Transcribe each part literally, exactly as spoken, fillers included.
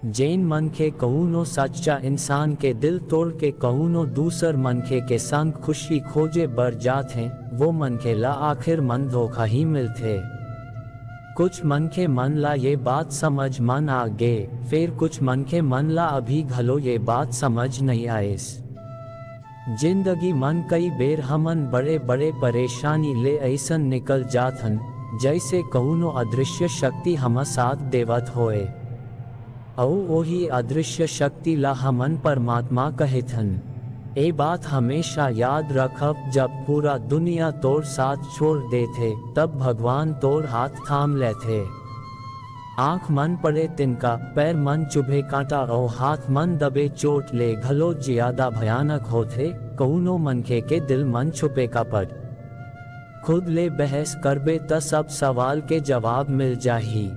जेन मनखे कउनो सच्चा इंसान के दिल तोड़ के कउनो दूसर मनखे के संग खुशी खोजे बर जाथे, वो मनखे ला आखिर मन धोखा ही मिलथे। कुछ मनखे मन ला ये बात समझ मन आ गे, फेर कुछ मनखे मन ला अभी घलो ये बात समझ नइ आइस। जिंदगी मन कई बेर हमन बड़े-बड़े परेशानी ले अइसन निकल जाथन, जइसे कउनो अदृश्य शक्ति हमर साथ देवत होए। अउ ओही अदृश्य शक्ति ला हमन परमात्मा कहिथन। ए बात हमेशा याद रखव, जब पूरा दुनिया तोर साथ छोड़ देथे, तब भगवान तोर हाथ थाम लेथे। आंख मन पड़े तिनका, पैर मन चुभे कांटा अउ हाथ मन दबे चोट ले घलो जियादा भयानक होथे। कउनो मनखे के दिल मन छुपे कापट। खुद ले बहस करबे त सब सवाल के जवाब मिल जाही।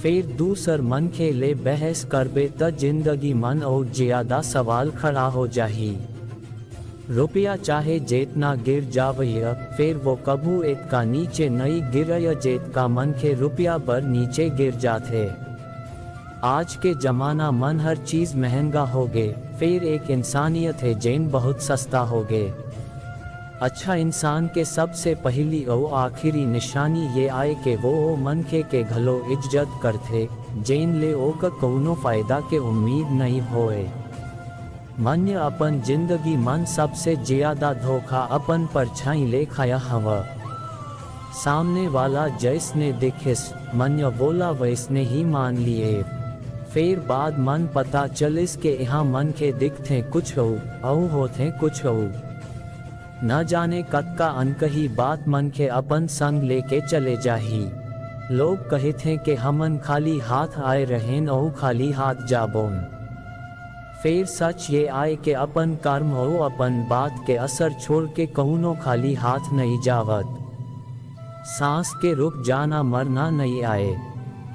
फेर दूसर मनखे ले बहस करबे त जिंदगी मन अउ जियादा सवाल खड़ा हो जाही। रुपया चाहे जेतना गिर जावय, फेर वो कभू एतका नीचे नइ गिरय, जेतका मनखे रुपया बर नीचे गिर जाथे। आज के जमाना मन हर चीज महंगा हो गे, फेर एक इंसानियत हे जेन बहुत सस्ता हो गे। अच्छा इंसान के सबसे पहिली अउ आखिरी निशानी ये आय के वो ओ मनखे के घलो इज्जत करथे, जेन ले ओकर कउनो फायदा के उम्मीद नइ होए। मन्य अपन जिंदगी मन सबसे जियादा धोखा अपन परछाई ले खाया हव। सामने वाला जइसने दिखिस, मन्य वोला वइसने ही मान लिएव। फेर बाद मन पता चलिस के इहां मनखे दिखथे कुछ अउ, अउ होथे कुछ अउ। न जाने कतका अनकही बात मनखे अपन संग लेके चले जाही। लोग कहिथे के हमन खाली हाथ आए रहेन अउ खाली हाथ जाबोन। फेर सच ये आय के अपन कर्म अउ अपन बात के असर छोड़ के कउनो खाली हाथ नइ जावत। सांस के रुक जाना मरना नइ आय।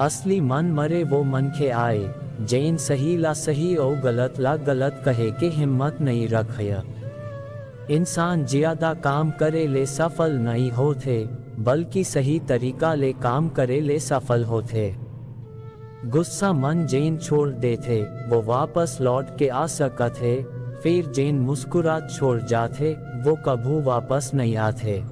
असली मन मरे वो मनखे आय, जेन सही ला सही अउ गलत ला गलत कहे के हिम्मत नइ रखय। इंसान जियादा काम करे ले सफल नइ होथे, बल्कि सही तरीका ले काम करे ले सफल होथे। गुस्सा मन जेन छोड़ देथे, वो वापस लौट के आ सकत हे, फेर जेन मुस्कुरात छोड़ जाथे, वो कभू वापस नइ आथे।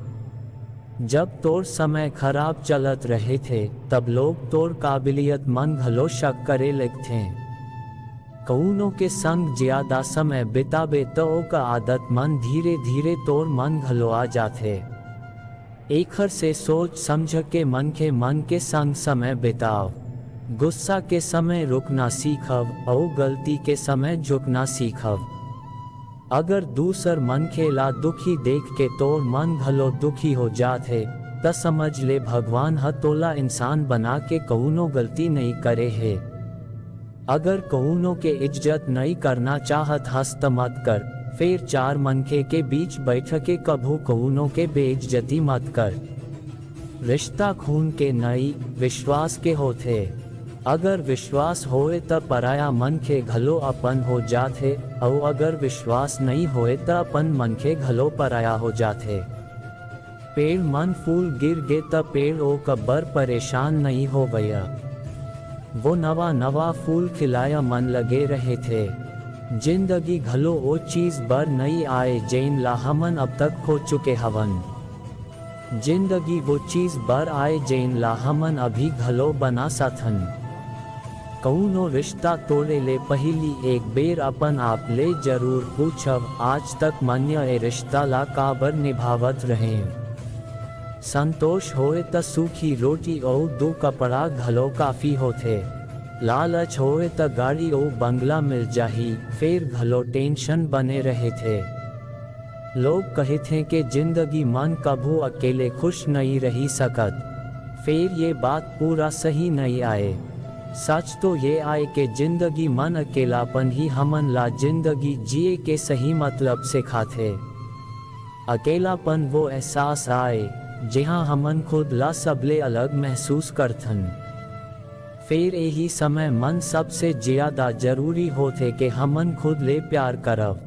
जब तोर समय खराब चलत रहिथे, तब लोग तोर काबिलियत मन घलो शक करे लगथे। कउनो के संग जियादा समय बिताबे, त ओकर आदत मन धीरे-धीरे तोर मन घलो आ जाथे। एखर से सोच समझ के मनखे मन के संग समय बिताव। गुस्सा के समय रुकना सीखव अउ गलती के समय झुकना सीखव। अगर दूसर मनखे ला दुखी देख के तोर मन घलो दुखी हो जात हे, त समझ ले भगवान ह तोला इंसान बना के कउनो गलती नइ करे हे। अगर कउनो के इज्जत नइ करना चाहत हस त मत कर, फेर चार मनखे के बीच बइठ के कभू कउनो के बेइज्जती मत कर। रिश्ता खून के नइ, विश्वास के होथे। अगर विश्वास होए त पराया मनखे घलो अपन हो जाथे, अउ अगर विश्वास नइ होए त अपन मनखे घलो पराया हो जाथे। पेड़ मन फूल गिर गे त पेड़ ओ कब्बर परेशान नइ होवय। वो नवा नवा फूल खिलाया मन लगे रहिथे। जिंदगी घलो ओ चीज बर नइ आए जेन ला हमन अब तक खो चुके हवन। जिंदगी वो चीज बर आए जेन ला हमन अभी घलो बना सकथन। कउनो रिश्ता तोड़े ले पहिली एक बेर अपन आप ले जरूर पूछव, आज तक मन्य ए रिश्ता ला काबर निभावत रहें। संतोष होए त सूखी रोटी अउ दू कपड़ा घलो काफी होथे। लालच होए त गाड़ी अउ बंगला मिल जाही, फेर घलो टेंशन बने रहिथे। लोग कहिथे के जिंदगी मन कभू अकेले खुश नइ रहि सकत। फेर ये बात पूरा सही नइ आए। सच तो ये आए के जिंदगी मन अकेलापन ही हमन ला जिंदगी जिए के सही मतलब सिखाथे। अकेलापन वो एहसास आए, जिहां हमन खुद ला सबले अलग महसूस करथन। फेर एही समय मन सबसे जियादा जरूरी होथे के हमन खुद ले प्यार करव।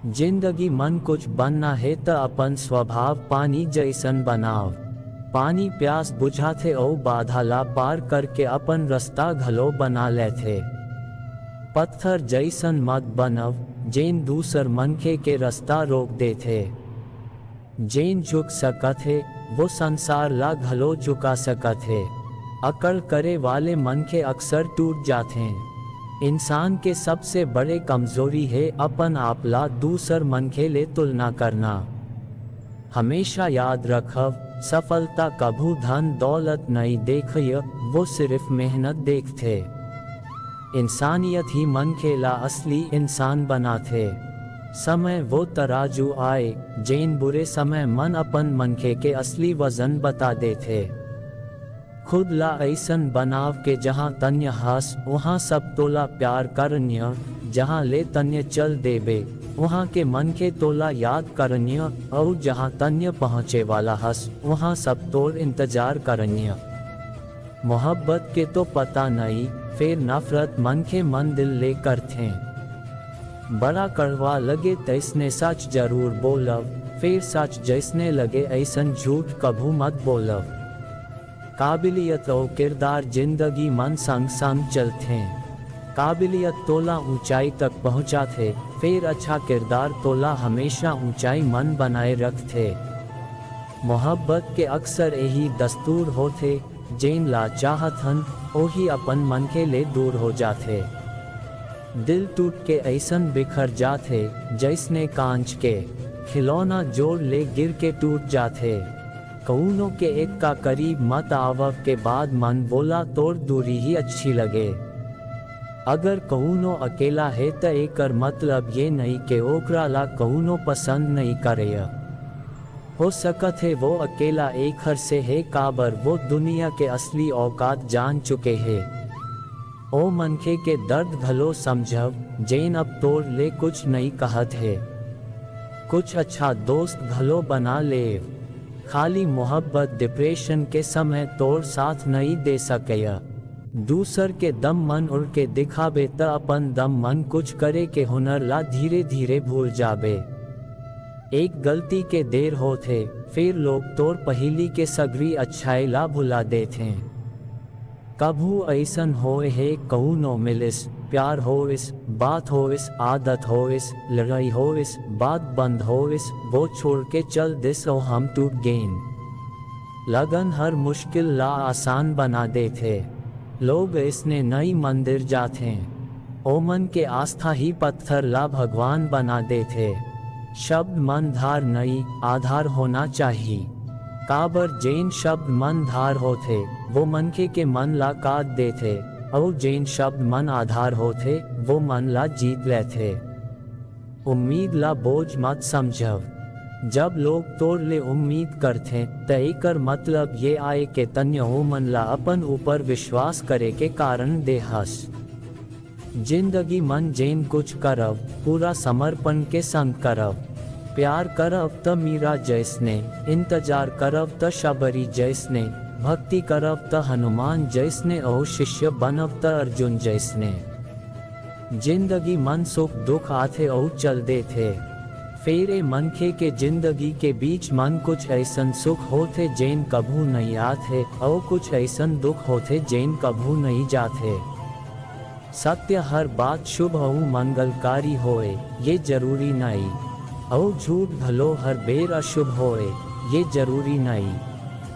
जिंदगी मन कुछ बनना हे त अपन स्वभाव पानी जइसन बनाव। पानी प्यास बुझाथे अउ बाधा ला पार करके अपन रस्ता घलो बना लेथे। पत्थर जइसन मत बनव, जेन दूसर मनखे के रस्ता रोक देथे। जेन झुक सकत हे, वो संसार ला घलो झुका सकत हे। अकड़ करे वाले मनखे अक्सर टूट जाथें। इंसान के सबसे बड़े कमजोरी हे अपन आप ला दूसर मनखे ले तुलना करना। हमेशा याद रखव, सफलता कभू धन दौलत नइ देखय, वो सिर्फ मेहनत देखथे। इंसानियत ही मनखे ला असली इंसान बनाथे। समय वो तराजू आय, जेन बुरे समय मन अपन मनखे के असली वजन बता देथे। खुद ला अइसन बनाव के जहाँ तन्य हस, उहाँ सब तोला प्यार करन्य, जहाँ ले तन्य चल देबे, उहाँ के मनखे तोला याद करन्य, अउ जहाँ तन्य पहुँचे वाला हस, उहाँ सब तोर इंतजार करन्य। मोहब्बत के तो पता नइ, फेर नफरत मनखे मन दिल ले करथें। बड़ा कड़वा लगे तइसने सच जरूर बोलब, फेर सच जइसने लगे अइसन झूठ कभू मत बोलब। काबिलियत अउ किरदार जिंदगी मन संग संग चलथें। काबिलियत तोला ऊंचाई तक पहुंचाथे, फेर अच्छा किरदार तोला हमेशा ऊंचाई मन बनाए रखथे। मोहब्बत के अक्सर एही दस्तूर होथे, जेन ला चाहत हन, ओही अपन मनखे ले दूर हो जाथे। दिल टूट के अइसन बिखर जाथे, जइसने कांच के खिलौना जोर ले गिर के टूट जाथे। कउनो के एतका करीब मत आवव के बाद मन बोला तोर दूरी ही अच्छी लगे। अगर कउनो अकेला हे त एकर मतलब ये नइ के ओकरा ला कउनो पसंद नइ करय। हो सकत हे वो अकेला एखर से हे काबर वो दुनिया के असली औकात जान चुके हे। ओ मनखे के दर्द घलो समझव, जेन अब तोर ले कुछ नइ कहत हे। कुछ अच्छा दोस्त घलो बना लेव। खाली मोहब्बत डिप्रेशन के समय तोर साथ नइ दे सकय। दूसर के दम मन उड़ के दिखाबे त अपन दम मन कुछ करे के हुनर ला धीरे धीरे भूल जाबे। एक गलती के देर होथे, फेर लोग तोर पहिली के सगरी अच्छाई ला भुला देथें। कभू अइसन होए हे, कउनो मिलिस, प्यार होइस, बात होइस, आदत होइस, लड़ाई होइस, बात बंद होइस, वो छोड़ के चल दिस अउ हम टूट गेन। लगन हर मुश्किल ला आसान बना देथे। लोग अइसने नई मंदिर जाथें। ओमन के आस्था ही पत्थर ला भगवान बना देथे। शब्द मन धार नई, आधार होना चाही। काबर जेन शब्द मन धार होथे, वो मनखे के मन ला काट देथे, अउ जेन शब्द मन आधार होथे, वो मन ला जीत लेथे। उम्मीद ला बोझ मत समझव। जब लोग तोर ले उम्मीद करथें, त एकर मतलब ये आय के तन्य ओमन ला अपन ऊपर विश्वास करे के कारण दे हस। जिंदगी मन जेन कुछ करव, पूरा समर्पण के संग करव। प्यार करव त मीरा जइसने, इंतजार करव त शबरी जइसने, भक्ति करव त हनुमान जइसने, अउ शिष्य बनव त अर्जुन जइसने। जिंदगी मन सुख दुख आथे अउ चल देथे। फेर ए मनखे के जिंदगी के बीच मन कुछ अइसन सुख होथे जेन कभू नइ आथे, अउ कुछ अइसन दुख होथे जेन कभू नइ जाथे। सत्य हर बात शुभ अउ मंगलकारी होए, ये जरूरी नइ। अउ झूठ घलो हर बेर अशुभ होए, ये जरूरी नइ।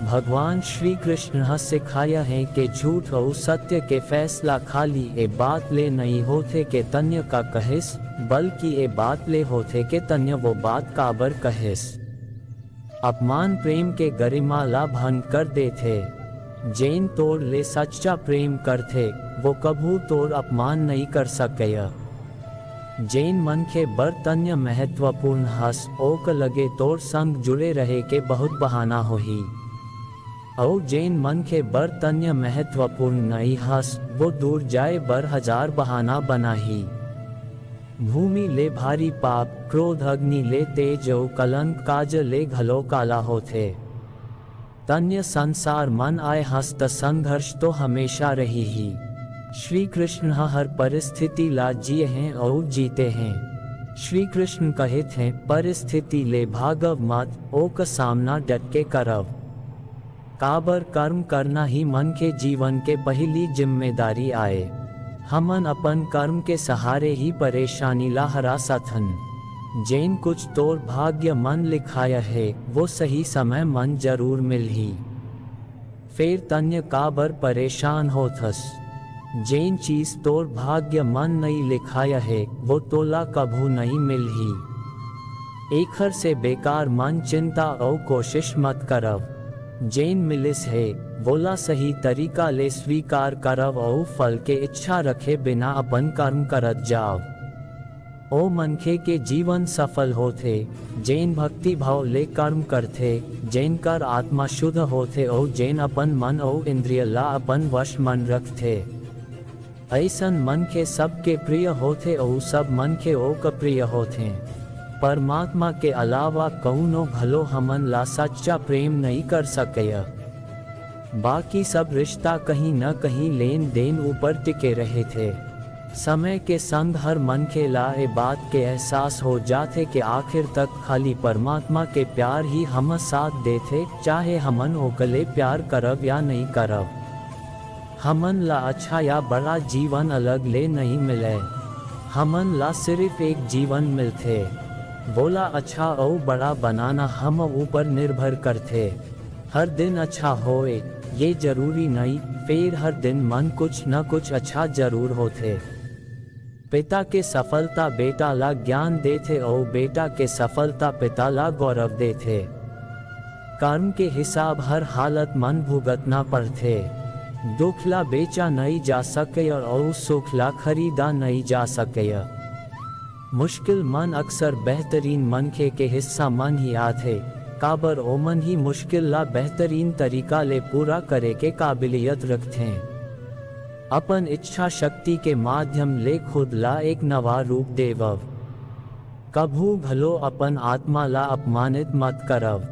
भगवान श्री कृष्ण ह सिखाय हे के झूठ अउ सत्य के फैसला खाली ए बात ले नइ होथे के तन्य का कहिस, बल्कि ए बात ले होथे के तन्य वो बात काबर कहिस। अपमान प्रेम के गरिमा ला भंग कर देथे। जेन तोर ले सच्चा प्रेम करथे, वो कभू तोर अपमान नइ कर सकय। जेन मनखे बर तन्य महत्वपूर्ण हस, ओक लगे तोर संग जुड़े रहे के बहुत बहाना होही। अउ जेन मनखे बर तन्य महत्वपूर्ण नइ हस, वो दूर जाए बर हजार बहाना बनाही। भूमि ले भारी पाप, क्रोध अग्नि ले तेज अउ कलंक काज ले घलो काला होथे। तन्य संसार मन आय हस त संघर्ष तो हमेशा रही ही। श्री कृष्ण ह हर परिस्थिति ला जिए हें अउ जीते हें। श्री कृष्ण कहित हें, परिस्थिति ले भागव मत, ओक सामना डट के करव। काबर कर्म करना ही मन के जीवन के पहिली जिम्मेदारी आय। हमन अपन कर्म के सहारे ही परेशानी ला हरा सकथन। जेन कुछ तोर भाग्य मन लिखाय हे, वो सही समय मन जरूर मिलही। फेर तन्य काबर परेशान होथस? जेन चीज तोर भाग्य मन नइ लिखाय हे, वो तोला कभू नइ मिलही। एखर से बेकार मन चिंता अउ कोशिश मत करव। जेन मिलिस हे, वोला सही तरीका ले स्वीकार करव अउ फल के इच्छा रखे बिना अपन कर्म करत जाव। ओ मनखे के जीवन सफल होथे, जेन भक्ति भाव ले कर्म करथे, जेन कर आत्मा शुद्ध होथे अउ जेन अपन मन अउ इंद्रिय ला अपन वश मन रखथे। अइसन मनखे सबके प्रिय होथे अउ सब मनखे ओक प्रिय होथे। परमात्मा के अलावा कउनो घलो हमन ला सच्चा प्रेम नइ कर सकय। बाकी सब रिश्ता कहीं न कहीं लेन देन ऊपर टिके रहिथे। समय के संग हर मनखे ला ए बात के एहसास हो जाथे के आखिर तक खाली परमात्मा के प्यार ही हम साथ देथे, चाहे हमन ओकले प्यार करव या नइ करव। हमन ला अच्छा या बड़ा जीवन अलग ले नइ मिलय। हमन ला सिर्फ एक जीवन मिलथे। वोला अच्छा अउ बड़ा बनाना हम ऊपर निर्भर करथे। हर दिन अच्छा होए, ये जरूरी नइ, फेर हर दिन मन कुछ न कुछ अच्छा जरूर होथे। पिता के सफलता बेटा ला ज्ञान देथे अउ बेटा के सफलता पिता ला गौरव देथे। कर्म के हिसाब हर हालत मन भुगतना पड़थे। दुख ला बेचा नइ जा सकय अउ सुख ला खरीदा नइ जा सकय। मुश्किल मन अक्सर बेहतरीन मनखे के हिस्सा मन ही आथे, काबर ओमन ही मुश्किल ला बेहतरीन तरीका ले पूरा करे के काबिलियत रखथें। अपन इच्छा शक्ति के माध्यम ले खुद ला एक नवा रूप देवव। कभू घलो अपन आत्मा ला अपमानित मत करव।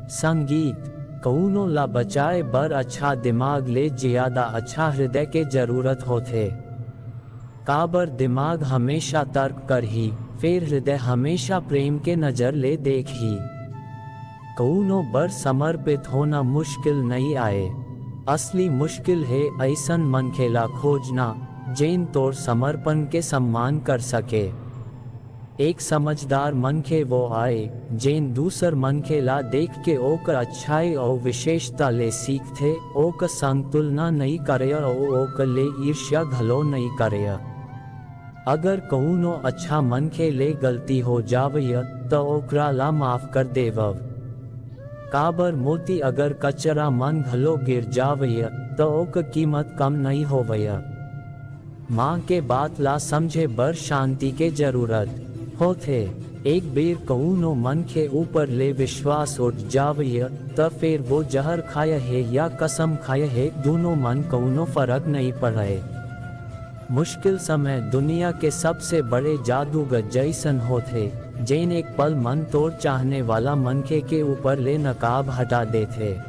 संगीत, कउनो ला बचाए बर अच्छा दिमाग ले जियादा अच्छा हृदय के जरूरत होथे। काबर दिमाग हमेशा तर्क करही, फेर हृदय हमेशा प्रेम के नजर ले देखही। कउनो बर समर्पित होना मुश्किल नइ आए। असली मुश्किल हे अइसन मनखे ला खोजना, जेन तोर समर्पण के सम्मान कर सके। एक समझदार मनखे वो आए, जेन दूसर मनखे ला देख के ओकर अच्छाई अउ विशेषता ले सीखथे, ओकर संग तुलना नइ करय अउ ओकर ले ईर्ष्या घलो नइ करय। अगर कउनो अच्छा मनखे ले गलती हो जावय, त ओकरा ला माफ कर देवव। काबर मोती अगर कचरा मन घलो गिर जावय, त ओकर कीमत कम नइ होवय। माँ के बात ला समझे बर शांति के जरूरत होथे। एक बेर कउनो मनखे ऊपर ले विश्वास उठ जावय, त फेर वो जहर खाय हे या कसम खाय हे, दूनो मन कउनो फरक नइ पड़य। मुश्किल समय दुनिया के सबसे बड़े जादूगर जइसन होथे, जेन एक पल मन तोर चाहने वाला मनखे के ऊपर ले नकाब हटा देथे।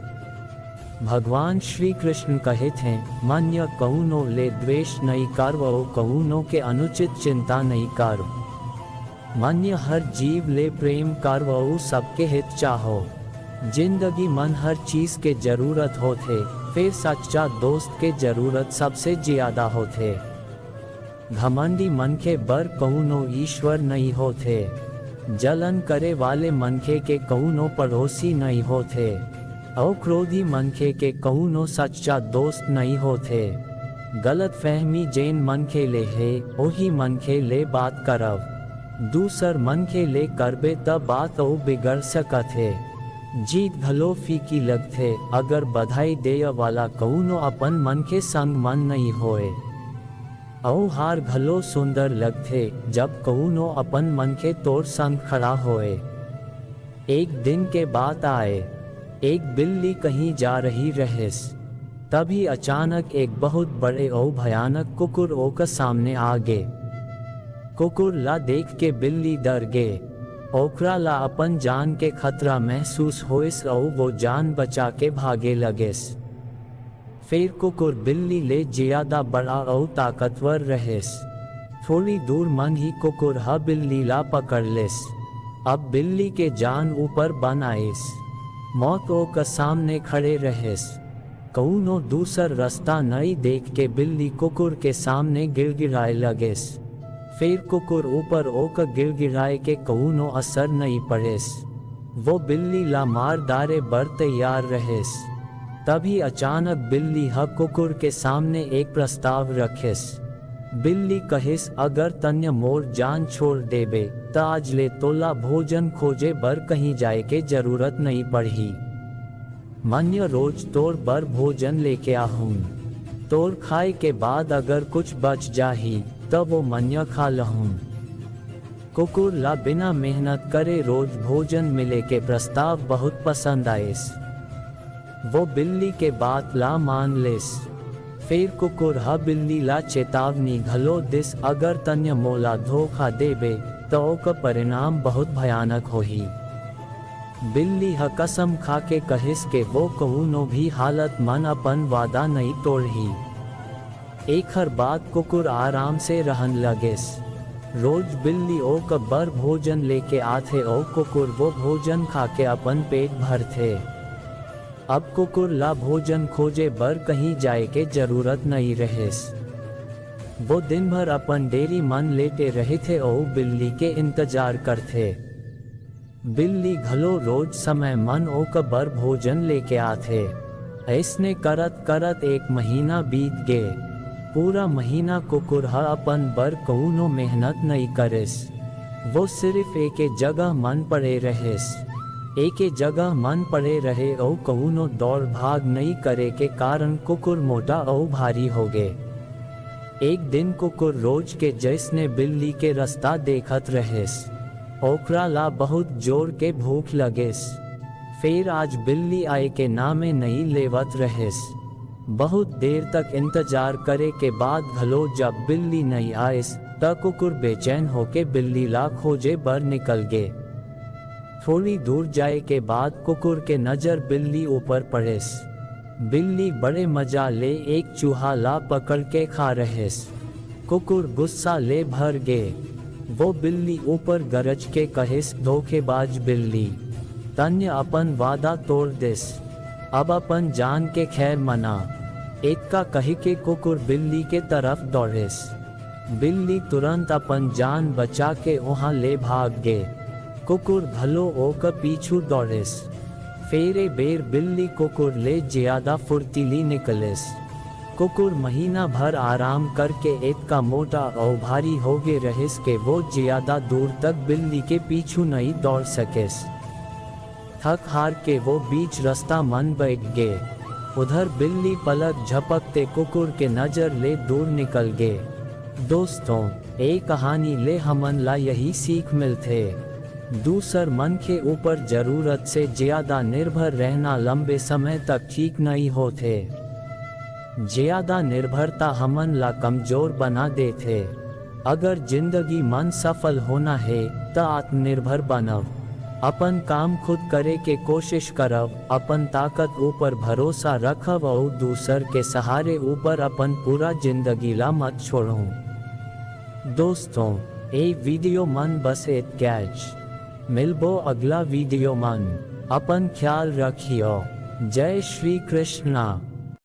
भगवान श्री कृष्ण कहिथें, "मन्य कउनो ले द्वेष नइ करव अउ कउनो के अनुचित चिंता नइ करव। मन्य हर जीव ले प्रेम करव अउ सबके हित चाहो।" जिंदगी मन हर चीज के जरूरत होथे, फेर सच्चा दोस्त के जरूरत सबसे जियादा होथे। घमंडी मनखे बर कउनो ईश्वर नइ होथे। जलन करे वाले मनखे के कउनो पड़ोसी नइ होथे। अउ क्रोधी मनखे के कउनो सच्चा दोस्त नइ होथे। गलतफहमी जेन मनखे ले हे, ओही मनखे ले बात करव। दूसर मनखे ले करबे त बात अउ बिगड़ सकत हे। जीत घलो फीकी लगथे, अगर बधाई देय वाला कउनो अपन मनखे संग मन नइ होय। अउ हार घलो सुंदर लगथे, जब कउनो अपन मनखे तोर संग खड़ा होय। एक दिन के बात आय, एक बिल्ली कहीं जा रही रहिस। तभी अचानक एक बहुत बड़े अउ भयानक कुकुर ओकर सामने आ गे। कुकुर ला देख के बिल्ली डर गे। ओकरा ला अपन जान के खतरा महसूस होइस अउ वो जान बचा के भागे लगिस। फेर कुकुर बिल्ली ले जियादा बड़ा अउ ताकतवर रहिस। थोड़ी दूर मन ही कुकुर ह बिल्ली ला पकड़ लिस। अब बिल्ली के जान ऊपर बन आइस। मौत ओकर सामने खड़े रहिस। कउनो दूसर रस्ता नइ देख के बिल्ली कुकुर के सामने गिड़गिड़ाए लगिस। फेर कुकुर ऊपर ओक गिड़गिड़ाए के कउनो असर नइ पड़िस। वो बिल्ली ला मार डारे बर तैयार रहिस। तभी अचानक बिल्ली ह कुकुर के सामने एक प्रस्ताव रखिस। बिल्ली कहिस, "अगर तंय मोर जान छोड़ देबे, त आज ले तोला भोजन खोजे बर कहीं जाए के जरूरत नइ पड़ही। मंय रोज तोर बर भोजन लेके आहूं। तोर खाए के बाद अगर कुछ बच जाही, त वो मंय खा लहूं।" कुकुर ला बिना मेहनत करे रोज भोजन मिले के प्रस्ताव बहुत पसंद आइस। वो बिल्ली के बात ला मान लेस। फेर कुकुर ह बिल्ली ला चेतावनी घलो दिस, "अगर तंय मोला धोखा देबे, त ओकर परिणाम बहुत भयानक होही।" बिल्ली ह कसम खा के कहिस के वो कउनो भी हालत मन अपन वादा नइ तोड़ही। एखर बाद कुकुर आराम से रहन लगिस। रोज बिल्ली ओकर बर भोजन लेके आथे अउ कुकुर वो भोजन खा के अपन पेट भरथे। अब कुकुर ला भोजन खोजे बर कहीं जाए के जरूरत नइ रहिस। वो दिन भर अपन डेरी मन लेटे रहिथे अउ बिल्ली के इंतजार करथे। बिल्ली घलो रोज समय मन ओकर बर भोजन लेके आथे। अइसने करत करत एक महीना बीत गे। पूरा महीना कुकुर ह अपन बर कउनो मेहनत नइ करिस। वो सिरिफ एके जगह मन पड़े रहिस। एके जगह मन पड़े रहे अउ कउनो दौड़ भाग नइ करे के कारण कुकुर मोटा अउ भारी होगे। एक दिन कुकुर रोज के जइसने बिल्ली के रस्ता देखत रहिस। ओकरा ला बहुत जोर के भूख लगिस। फेर आज बिल्ली आए के नामे नइ लेवत रहिस। बहुत देर तक इंतजार करे के बाद घलो जब बिल्ली नइ आइस, त कुकुर बेचैन होके बिल्ली ला खोजे बर निकल गे। थोड़ी दूर जाए के बाद कुकुर के नजर बिल्ली ऊपर पड़िस। बिल्ली बड़े मजा ले एक चूहा ला पकड़ के खा रहिस। कुकुर गुस्सा ले भर गे। वो बिल्ली ऊपर गरज के कहिस, "धोखेबाज बिल्ली, तंय अपन वादा तोड़ दिस। अब अपन जान के खैर मना।" एतका कहि के कुकुर बिल्ली के तरफ दौड़िस। बिल्ली तुरंत अपन जान बचा के उहां ले भाग गे। कुकुर घलो ओकर पीछू दौड़िस। फेर ए बेर बिल्ली कुकुर ले जियादा फुर्तीली निकलिस। कुकुर महीना भर आराम करके एतका मोटा अउ भारी होगे रहिस के वो जियादा दूर तक बिल्ली के पीछू नइ दौड़ सकिस। थक हार के वो बीच रस्ता मन बइठ गे। उधर बिल्ली पलक झपकते कुकुर के नजर ले दूर निकल गे। दोस्तों, ए कहानी ले हमन ला यही सीख मिलथे। दूसर मनखे ऊपर जरूरत से जियादा निर्भर रहना लंबे समय तक ठीक नइ होथे। जियादा निर्भरता हमन ला कमजोर बना देथे। अगर जिंदगी मन सफल होना हे, त आत्मनिर्भर बनव। अपन काम खुद करे के कोशिश करव, अपन ताकत ऊपर भरोसा रखव अउ दूसर के सहारे ऊपर अपन पूरा जिंदगी ला मत छोड़व। दोस्तों, ए वीडियो मन बस एतकैच। मिलबो अगला वीडियो मन। अपन ख्याल रखियो। जय श्री कृष्णा।